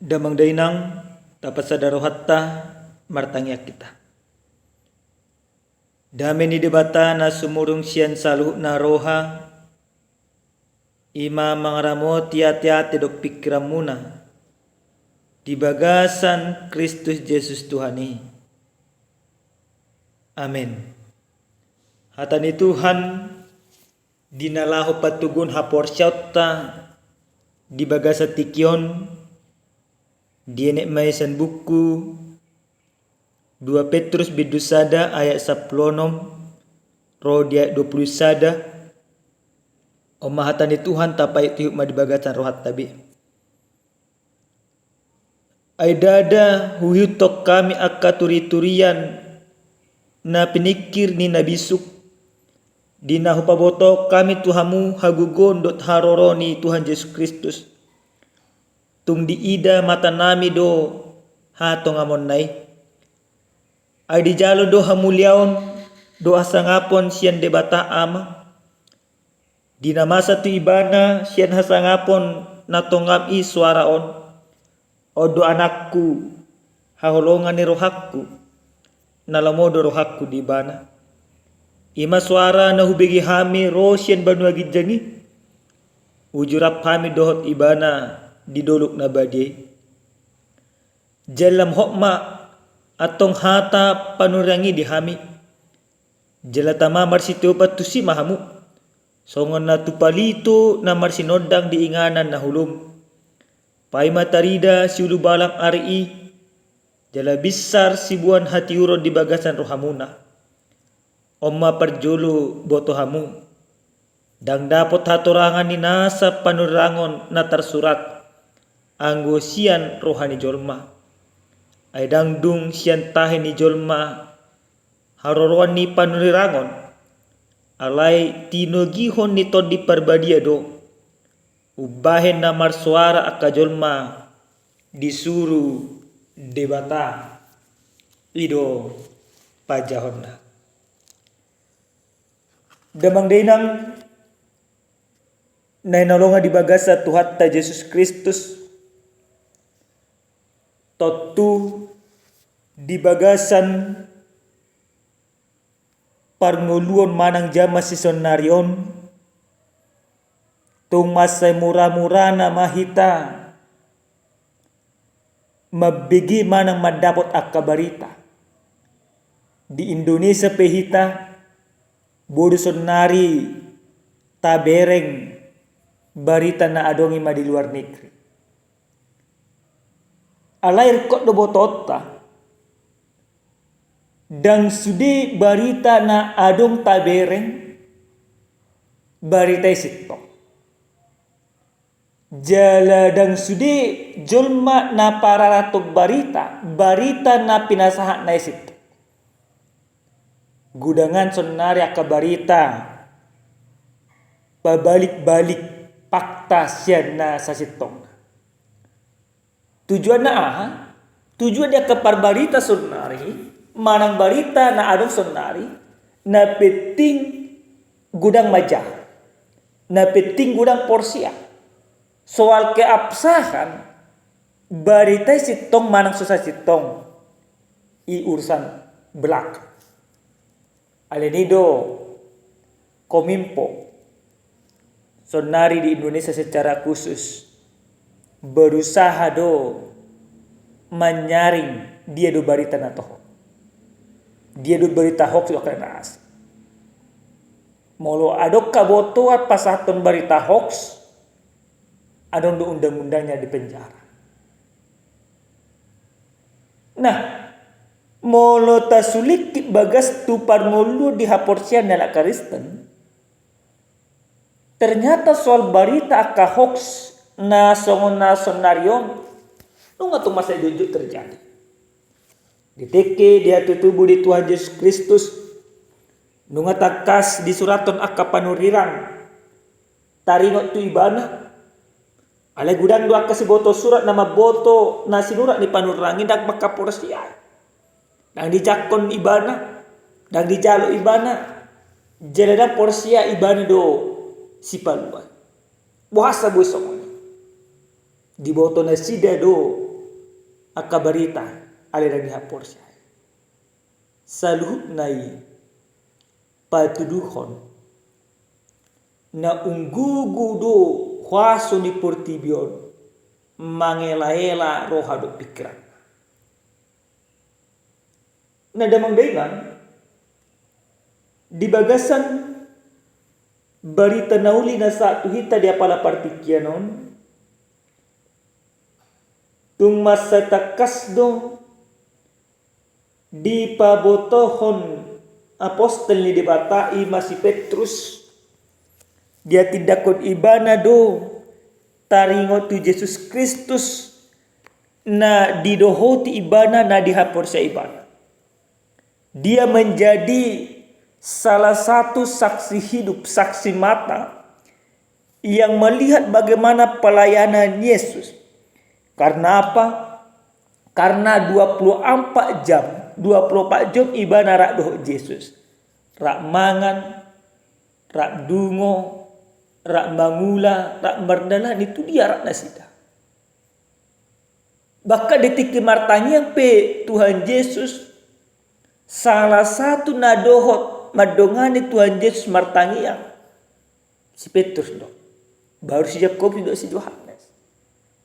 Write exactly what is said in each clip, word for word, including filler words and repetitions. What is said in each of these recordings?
Damang dainang, tapasada rohanta, martangiang hita. Dame ni Debata na sumurung sian saluhutna roha, i ma mangaramoti ateate dohot pingkiranmuna di bagasan Kristus Jesus Tuhan i. Amen. Hata ni Tuhan di na laho patoguhon haporseaonta di bagasan tingki on, dienet ma i sian buku dua Petrus bindu sada ayat sampulu onom ro di ayat dua pulu sada. On ma hata ni Tuhan, tapaihutihut ma di bagasan rohanta be. Ai ndada huihuthon hami angka turiturian na piningkir ni na bisuk, di na hupabotohon hami tu hamu hagogoon dohot haroro ni Tuhan Jesus Kristus, tung diida matanami do hatongamonna i. Ai dijalo do hamuliaon dohot hasangapon sian Debata Ama, di na masa tu Ibana sian hasangapon na tongam i soara on: On do Anakku, haholongan ni rohangku, na lomo do rohangku di Ibana. I ma soara na hubege hami ro sian banua ginjang i, uju rap hami dohot Ibana di dolok na badia i. Jala lam hot ma antong hata panurirang i di hami. Jala tama marsitiopan tusi ma hamu, songon na tupa lito na marsinondang di inganan na holom. Paima tarida siulubalang ari i, jala binsar siboan hatiuron di bagasan rohamuna. On ma parjolo boto hamu, ndang dapot hatorangan ni nasa panurirangon na tarsurat anggo sian roha ni jolma. Ai ndang dung sian tahi ni jolma haroroan ni panurirangon, alai tinogihon ni Tondi Parbadia do, umbahen na marsoara angka jolma disuru Debata. I do panjahonna. Damang dainang na hinaholongan di bagasan Tuhanta Jesus Kristus, tontu di bagasan parngoluon manang jaman sisonari on, tung mansai muramurana ma hita mambege manang mandapot angka barita. Di Indonesia pe hita, boi do sonnari tabereng barita na adong i ma di luar negeri. Alai ringkot do botoonta, ndang sude barita na adong tabereng barita i sintong. Jala ndang sude jolma na pararathon barita, barita na pinasahatna i sintong. Godangan sonnari angka barita pabalikbalik fakta sian na sasintongna. Tujuanna aha? Tujuan ni angka parbarita sonnari, manang barita na adong sonnari, na penting godang manjaha, na penting godang porsea. Soal keabsahan barita i sintong manang so sasintong, i urusan belakang. Alani i do Kominfo sonnari di Indonesia secara khusus berusaha do manyaring dia do barita na toho, dia do barita hoax, do angka na asing. Molo adong habotoan pasahathon barita hoax, adong do undang-undangnya, di penjara. Nah, molo tasulingkit bagas tu parngoluon di haporseaon ni halak Kristen, ternyata soal barita angka hoax na songon na sonnari on, nunga tung mansai jotjot terjadi. Di tingki di hatutubu ni Tuhan Jesus Kristus, nunga tangkas disurathon angka panurirang taringot tu Ibana. Alai godang do angka siboto surat na mamboto na sinurat ni panurirang i ndang mangkaporseai. Ndang dijangkon Ibana, ndang dijalo Ibana, jala ndang porsea Ibana do Sipalua. Boasa boi songon i? Diboto nasida do angka barita ale na nihaporseai. Saluhutna i patuduhon na umgogo do huaso ni portibi on mangelaela roha dohot pingkiran. Na damang dainang, di bagasan barita na uli na sahat tu hita di apala partingkian on, tung mansai tangkas do dipabotohon apostel ni Debata i ma si Petrus, diatindangkon ibana do taringot tu Jesus Kristus na didohoti ibana, na dihaporseai ibana. Dia menjadi salah satu saksi hidup, saksi mata yang melihat bagaimana pelayanan Yesus. Karena apa? Karena dua puluh empat jam, dua puluh empat jam ibana rap dohot Jesus. Rap mangan, rap dungo, rap mangula, rap mardalani, tu dia rap nasida. Bahkan di tingki martangiang pe Tuhan Jesus, salah satu na dohot mandongani Tuhan Jesus martangiang si Petrus do, baru si Jakobus do, si Johannes.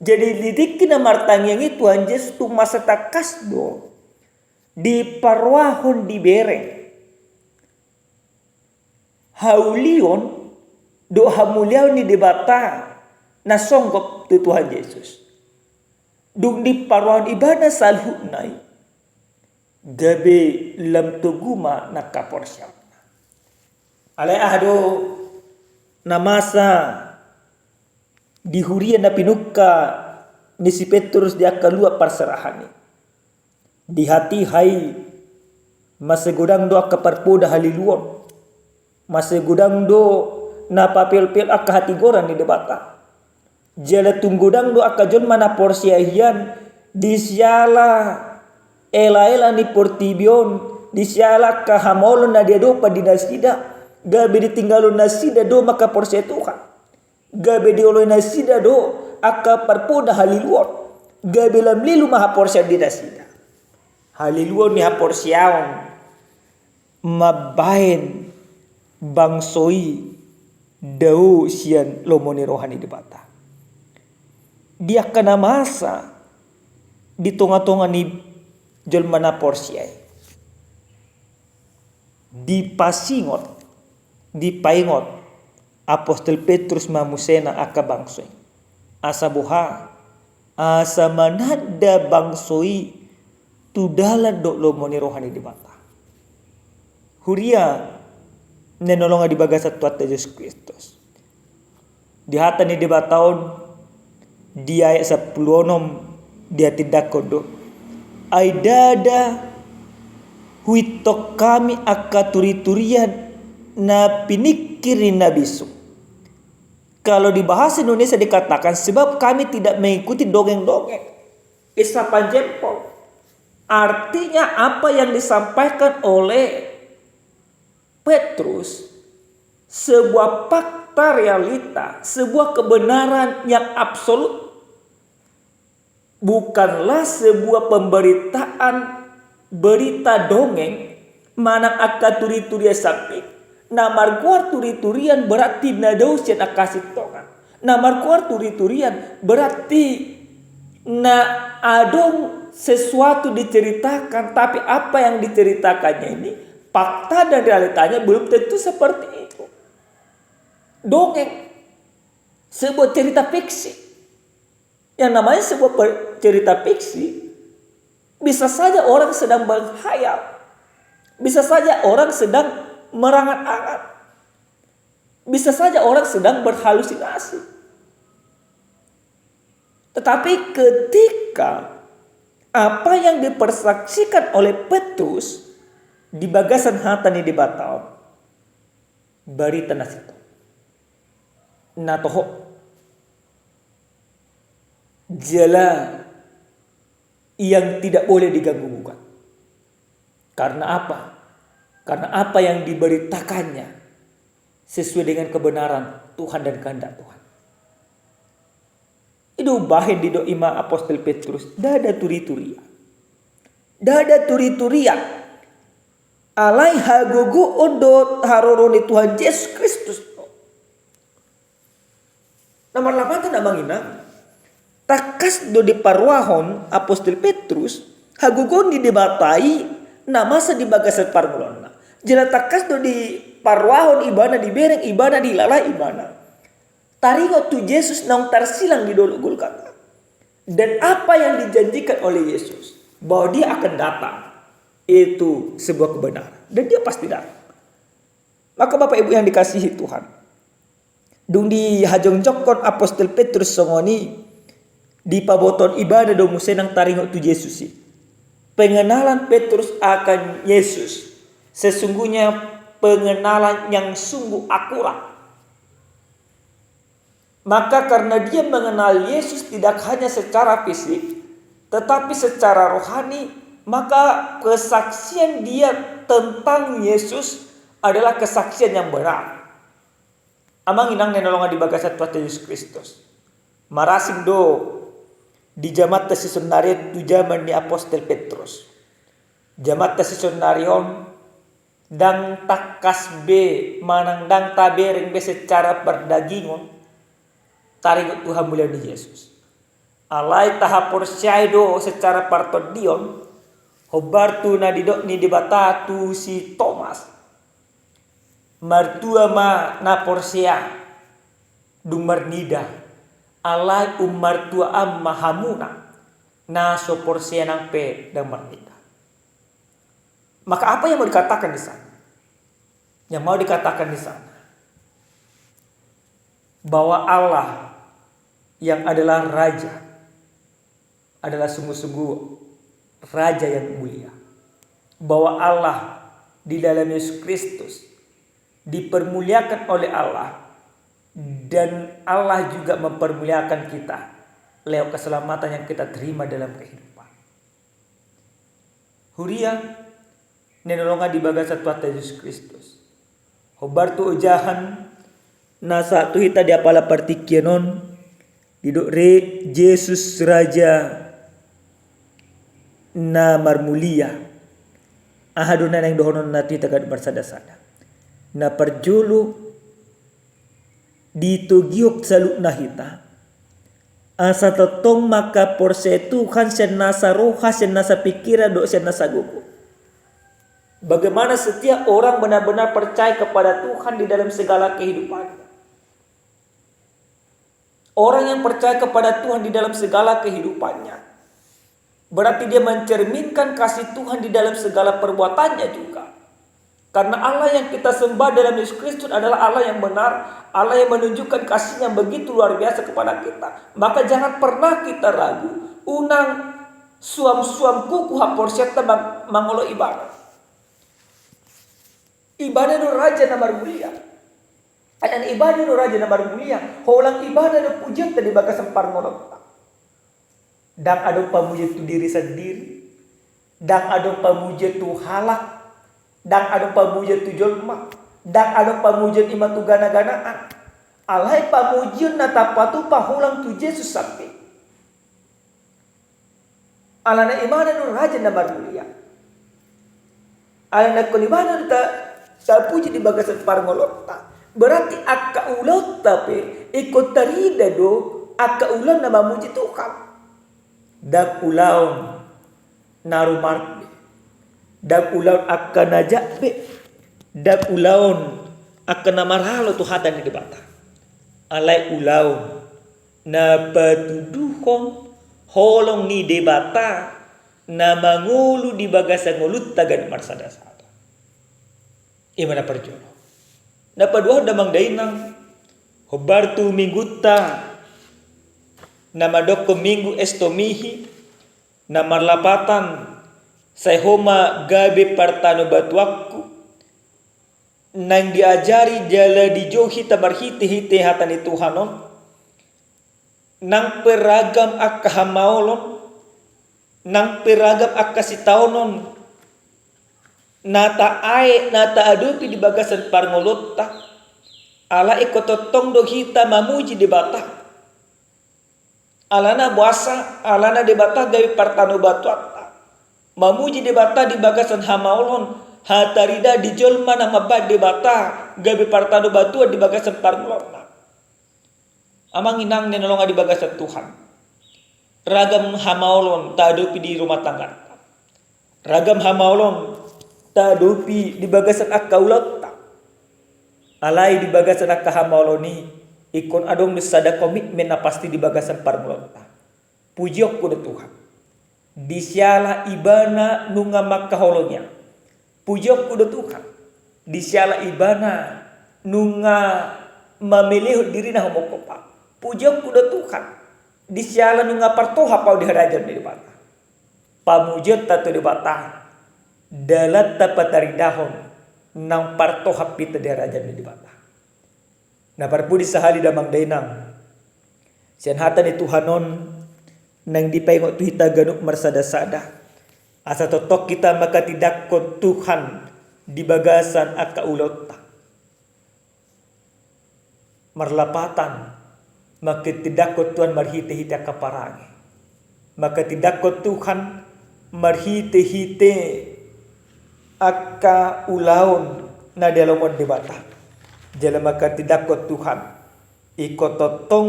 Jadi di tingki na martangiang i Tuhan Jesus tung mansai tangkas do diparrohahon, dibereng haulion dohot hamuliaon ni Debata na songgop tu Tuhan Jesus. Dung diparrohahon ibana saluhutna i, gabe lam togu ma angka porseaonna. Alai aha do na masa di huria na pinungka ni si Petrus di angka luat parserahan i? Di hatiha i mansai godang do angka parpoda haliluon, mansai godang do na papeopeo angka hatigoran ni Debata. Jala tung godang do angka jolma na porsea hian di siala elaela ni portibi on, di siala angka hamaolon na diadopan di nasida, gabe ditinggalhon nasida do ma angka porsea Tuhan. Gabe dioloi nasida do angka parpoda haliluon, gabe lam lilu ma haporseaon di nasida. Haliluon ni haporseaon mambahen bangso i dao sian lomo ni roha ni Debata. Di angka na masa di tongatonga ni jolma na porsea i, dipasingot, dipaingot apostel Petrus ma musena angka bangso i. Asa boha? Asa mananda bangso i tu dalan dohot lomo ni roha ni Debata. Huria na hinaholongan di bagasan Tuhanta Jesus Kristus, di hata ni Debata on, di ayat sampulu onom diatindangkon do: Ai ndada huihuthon hami angka turiturian na piningkir ni na bisuk. Kalau di bahasa Indonesia dikatakan, sebab kami tidak mengikuti dongeng-dongeng. Isapan jempol. Artinya, apa yang disampaikan oleh Petrus, sebuah fakta realita, sebuah kebenaran yang absolut. Bukanlah sebuah pemberitaan, berita dongeng, manang angka turiturian sambing. Na margoar turiturian berarti na dao sian angka hasintongan. Na margoar turiturian berarti na adong sesuatu diceritakan, tapi apa yang diceritakannya ini, fakta dan realitanya belum tentu seperti itu. Dongeng, sebuah cerita fiksi. Yang namanya sebuah per-, cerita fiksi, bisa saja orang sedang berkhayal, bisa saja orang sedang merangat-angat, bisa saja orang sedang berhalusinasi. Tetapi ketika apa yang dipersaksikan oleh Petrus di bagasan hata ni Debata on, barita na sintong, na toho, jala yang tidak boleh diganggu gugat. Karena apa? Karena apa yang diberitakannya sesuai dengan kebenaran Tuhan dan kehendak Tuhan. Dibahen didok i ma apostel Petrus, ndada turi-turian. Ndada turi-turian. Alai hagogoon dohot haroro ni Tuhan Jesus Kristus. Na marlapatan, amang inang, tangkas do diparrohahon apostel Petrus hagogoon ni Debata i na masa di bagasan parngoluonna. Jala tangkas do diparrohahon ibana, dibereng ibana, dihilala ibana taringot tu Jesus naung tarsilang di Dolok Golgota. Dan apa yang dijanjikan oleh Yesus, bahwa Dia akan datang, itu sebuah kebenaran. Dan Dia pasti datang. Maka Bapak Ibu yang dikasihi Tuhan, dung dihajongjongkon apostel Petrus songon i, dipabotohon ibana do muse nang taringot tu Jesus i. Pengenalan Petrus akan Yesus sesungguhnya pengenalan yang sungguh akurat. Maka karena dia mengenal Yesus tidak hanya secara fisik, tetapi secara rohani, maka kesaksian dia tentang Yesus adalah kesaksian yang benar. Amang inang na hinaholongan di bagasan Tuhanta Jesus Kristus, marasing do di jamanta sisonari on tu jaman ni apostel Petrus. Jamanta sisonari on ndang tangkas be manang ndang tabereng be secara pardagingon taringot tu hamuliaon ni Jesus. Alai tahaporseai do secara partondion, hombar tu na nidok ni Debata tu si Tomas, martua ma na porsea dung marnida, alai ummartuaan ma hamuna na so porsea nang pe ndang marnida. Maka apa yang mau dikatakan di sana? Yang mau dikatakan di sana, bahwa Allah yang adalah Raja adalah sungguh-sungguh Raja yang mulia. Bahwa Allah di dalam Yesus Kristus dipermuliakan oleh Allah, dan Allah juga mempermuliakan kita lewat keselamatan yang kita terima dalam kehidupan. Huria na hinaholongan di bagasan Tuhanta Jesus Kristus, hombar tu ojahan na sahat tu hita di apala partingkian on, didok re Jesus Raja na marmulia. Aha do na naeng dohononna tu hita ganup marsada-sada? Na parjolo, ditogihon saluhutna hita asa tongtong mangkaporseai Tuhan sian nasa roha, sian nasa pingkiran dohot sian nasa gogo. Bagaimana setiap orang benar-benar percaya kepada Tuhan di dalam segala kehidupannya? Orang yang percaya kepada Tuhan di dalam segala kehidupannya, berarti dia mencerminkan kasih Tuhan di dalam segala perbuatannya juga. Karena Allah yang kita sembah dalam Yesus Kristus adalah Allah yang benar, Allah yang menunjukkan kasih yang begitu luar biasa kepada kita. Maka jangan pernah kita ragu, unang suam-suam kuku haporseaonta mang-, mangoloi Ibana. Ibana do Raja na marmulia. Ai Ibana do Raja na marmulia, holan Ibana do pujionta di bagasan parngoluonta. Ndang adong pamujion tu diri sandiri, ndang adong pamujion tu halak, ndang adong pamujion tu jolma, ndang adong pamujion i ma tu gana-ganaan. Alai pamujion na tapatupa holan tu Jesus sampe. Alana Ibana do Raja na marmulia. Alana ingkon Ibana do ta-, tapuji di bagasan parngoluonta. Berarti angka ulaonta pe ingkon tarida do angka ulaon na mamuji Tuhan. Ndang ulaon na rumar be. Ndang ulaon angka na jat be. Ndang ulaon angka na maralo tu hata ni Debata. Alai ulaon na patuduhon holong ni Debata na mangolu di bagasan ngolunta ganup marsada-sada. I ma na parjolo. Na paduahon, damang dainang, hombar tu minggunta na mandokkon Minggu Estomihi, na marlapatan, sai Ho ma gabe partanobatuanku, naeng diajari jala dijou hita marhite-hite hata ni Tuhan on, nang pe ragam angka hamaolon, nang pe ragam angka sitaonon na taae, na taadopi di bagasan parngoluonta, alai ingkon tongtong do hita mamuji Debata. Alana boasa? Alana Debata gabe partanobatuanta. Mamuji Debata di bagasan hamaolon, hatarida di jolma na mambahen Debata gabe partanobatuan di bagasan parngoluonna. Amang inang na hinaholongan di bagasan Tuhan, ragam hamaolon tahadopi di rumah tangganta. Ragam hamaolon tahadopi di bagasan angka ulaonta. Alai di bagasan angka hamaolon i, ingkon adong do sada komitmen na pasti di bagasan parngoluonta. Pujionku do Tuhan, di siala Ibana nunga mangkaholongi au. Pujionku do Tuhan, di siala Ibana nunga mamelehon dirina humongkop au. Pujionku do Tuhan, di siala nunga partohap au di harajaon ni Debata. Pamujionta tu Debata, dalanta pataridahon naung partohap hita di harajaon ni Debata. Na parpudi sahali damang dainang, sian hata ni Tuhan on naeng dipaingot tu hita ganup marsadasada, asa tongtong hita manghatindanghon Tuhan di bagasan angka ulaonta. Marlapatan, manghatindanghon Tuhan marhitehite angka parange. Manghatindanghon Tuhan marhitehite angka ulaon na dialomohon Debata. Jala manghatindanghon Tuhan, ingkon tongtong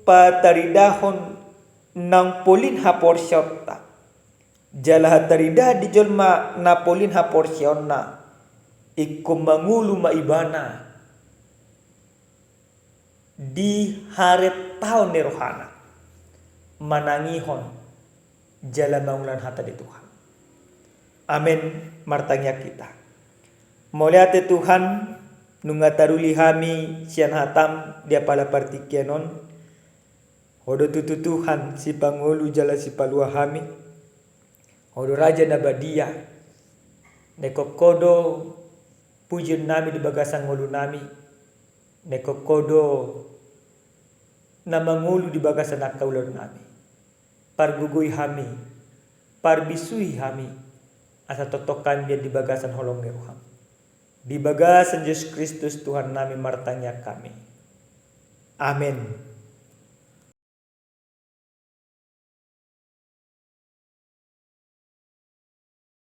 pataridahon naung polin haporseaonta. Jala hatarida di jolma na polin haporseaonna, ingkon mangolu ma ibana di harentaon ni rohana, manangihon jala mangulahon hata ni Tuhan. Amen. Martangiang hita. Mauliate Tuhan, nunga taruli hami sian hatam di apala partingkian on. Ho do tutu Tuhan, sipangolu jala sipalua hami. Ho do Raja na badia. Naeng ho do pujion nami di bagasan ngolu nami. Naeng ho do na mangolu di bagasan angka ulaon nami. Pargogoi hami, parbisuhi hami, asa tongtong hami mian di bagasan holong ni roham. Di bagasan Jesus Kristus Tuhan nami martangiang hami. Amen.